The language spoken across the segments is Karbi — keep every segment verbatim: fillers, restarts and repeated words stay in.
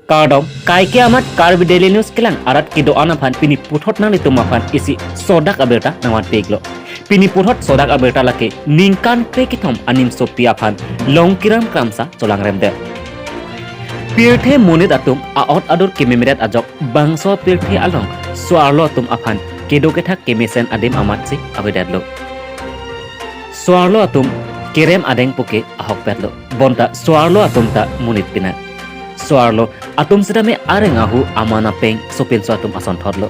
Kardom, kaike amat Karbi Daily News kelang arat kedo-an aphan pini puthot nanglitum aphan isi sodak abirta nangvan peklo. Pini puthot sodak abirta lake ningkan krekethom animsopi aphan Longkiram Kramsa cholangremdet. Pirthe monit atum a'ot adur kememedet ajok bangso pirthe along so-arlo atum aphan kedo kethak kemesen adim amatsi avedetlo. So-arlo atum kerem adeng puke ahokpetlo. Bonta so-arlo atum ta monit pina. So-arlo atum sitame areng ahu aman apeng sopinso atum asonthotlo.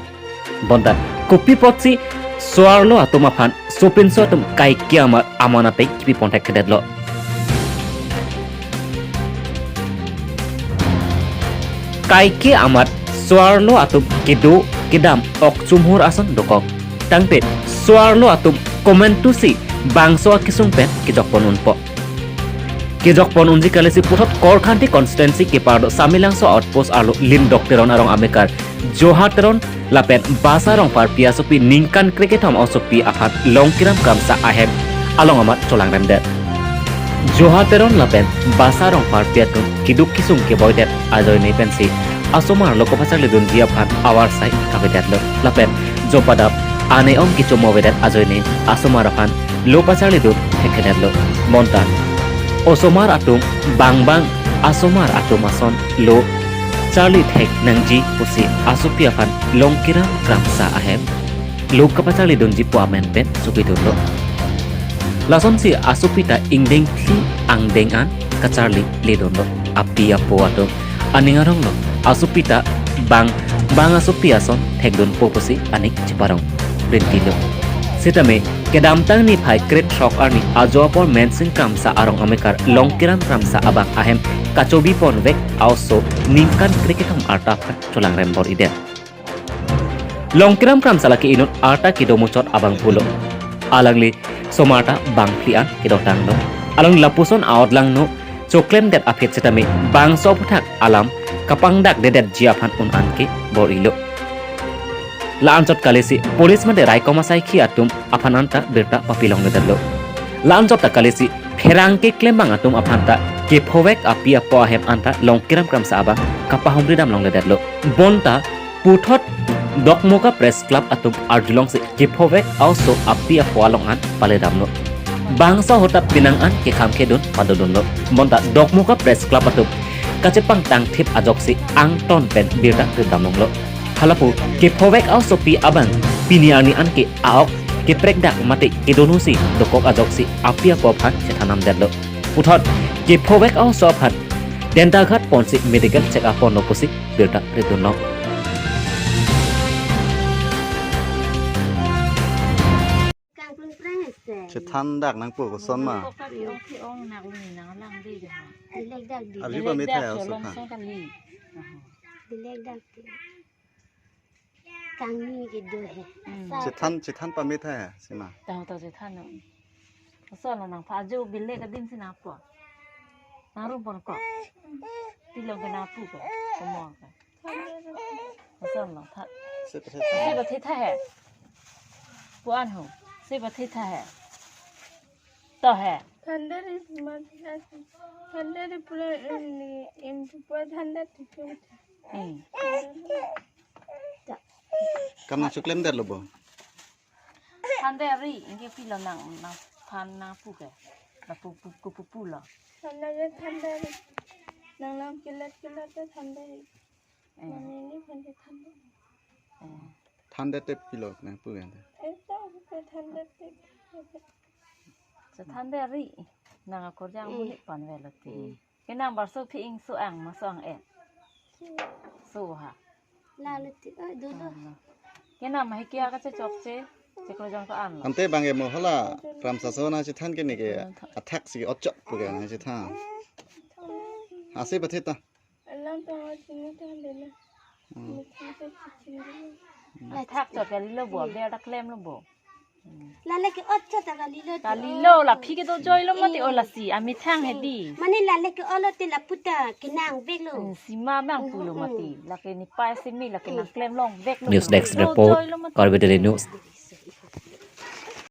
Bonta kopi apotsi so-arlo atum aphan sopinso atum kaike amat aman apeng kipi ponthekthedetlo. Kaike amat so-arlo atum kedo kedam ok chumhur ason dokok. Tangte so-arlo atum komantusi bangso akesung pen kejokpon unpo. Kejokpon unji kalisi puthot Korkanthi constituency kepardo Samelangso outpost arlo Lindok Teron arong amekar Joha Teron lapen Basa Rongpharpi asopi ningkan krekethom asopi aphan Longkiram Kramsa ahem along amat cholangremdet. Joha Teron lapen Basa Rongpharpi atum keduk kesung keboidet ajoine pensi asomar lo kapacharlidunji aphan avarsai kavedetlo. Lapen jopadap ane-om kechomovedet ajoine asomar aphan lo pacharlidun thekthedetlo. Bonta osomar atum bangbang asomar atum ason lo charli thek nangji pusi asopi aphan Longkiram Kramsa ahem lo kapacharlidunji pu amen pen sopidunlo. Lasonsi asopi ta ingdeng phli angdeng an kacharli ledunlo. Api apo atum aning aronglo asopi ta bangbang asopi ason thekdunpo pusi aning cheparong rintilo. Sitame kedamtang niphai krethrok arni ajo apor Mensing Kramsa arong amekar Longkiram Kramsa abang ahem kachobi ponvek a-oso ningkan krekethom arta aphan cholangrem bor-idet. Longkiram Kramsa lake inut arta kedo muchot abang pulo. Alangli somar ta bangphli an kedotanglo. Alangli lapuson a'ot langno choklemdet aphi sitame bangso aphuthak alam kapangdakdedetji aphan un-an ke bor-ilo. La-anchot kalisi police mate raikom asaikhi atum aphan anta birta papilongledetlo. La-anchot ta kalisi pherangke klembang atum aphan ta kephovek api apo ahem anta Longkiram Kramsa abang kapahumridam longledetlo. Bonta puthot Dokmoka Press Club atum arjulongsi kephovek a-oso api apo along an paledamlo. Bangso ahut ta penang an kekham kedun padodunlo. Bonta Dokmoka Press Club atum kachepangtangthip ajoksi angton pen birta ridamlonglo. Halapu kephovek a-osopi abang pini arni an ke a-ok keprekdak mate kedonusi dokok ajoksi api apo aphan chethan namdetlo. Puthot kephovek a-oso aphan Dentaghat ponsi medical check up ponlo pusi birta ridunlo. Kangpung prang ese. Chethan dak nangpo koson ma. Ong nak ni nang lang di de. Dilek dak di. Abi pamit hai a-oso aphan. Dilek dak di. Kangni kedo he. Hmm. Chethan, chethan pamit hai sima. Tahu tahu chethan no. Asal nangpha ajo bilek adim si nangpo. Nangrumpon ko. Tilong ke nangpu ko. Komo ko. Asal nangpha. Se pathe tha. Se pathe tha he. Puan ho. Se pathe tha he. To he. Thanda ri ma thanda ri pura em em pura thanda thik. Hmm. Kam nangchoklemdetlo bo? Thanda ri, ingke pilo nang, nangphan nangpu ke. Lapu pu, pu, pu, pulo. Thanda ri, thanda ri. Nang nang kilat kilat ke thanda ri. Eh. Nang ini phan ke thanda. Eh. Thanda te pilo nangpu ke ante. Eh, to ke thanda te. Chethan de ri. Nang akorjang, mm, monit panvelo ti. Mm. Kenam barso phi ingso ang, maso ang e. So ha. Lalo ti, eh, dolo. Kenam hai kia kachechokche, chekrojang ko-anlo. Ante bang e mo hala, Kramsa aso nangchethan ke neke, mm, athak si ochok pu ke nangchethan. Ase pathe ta. Alam tangwa chini than dena. Hmm. Mukha se chini dena. Athak chot kalilo bo, ber ta klemlo bo. Hmm. Lale ke ochot ta kalilo. Kalilo, la phi ke dojoilo mati, eh, o lasi amethang hedi. Mane lale ke olo te lapu ta kenangveklo. Hmm, sima bang pulo mati. Hmm. Lake nepei simi, lake, hmm, nangklemlongveklo. News Desk report, dojoilo mati. Karbi Daily News.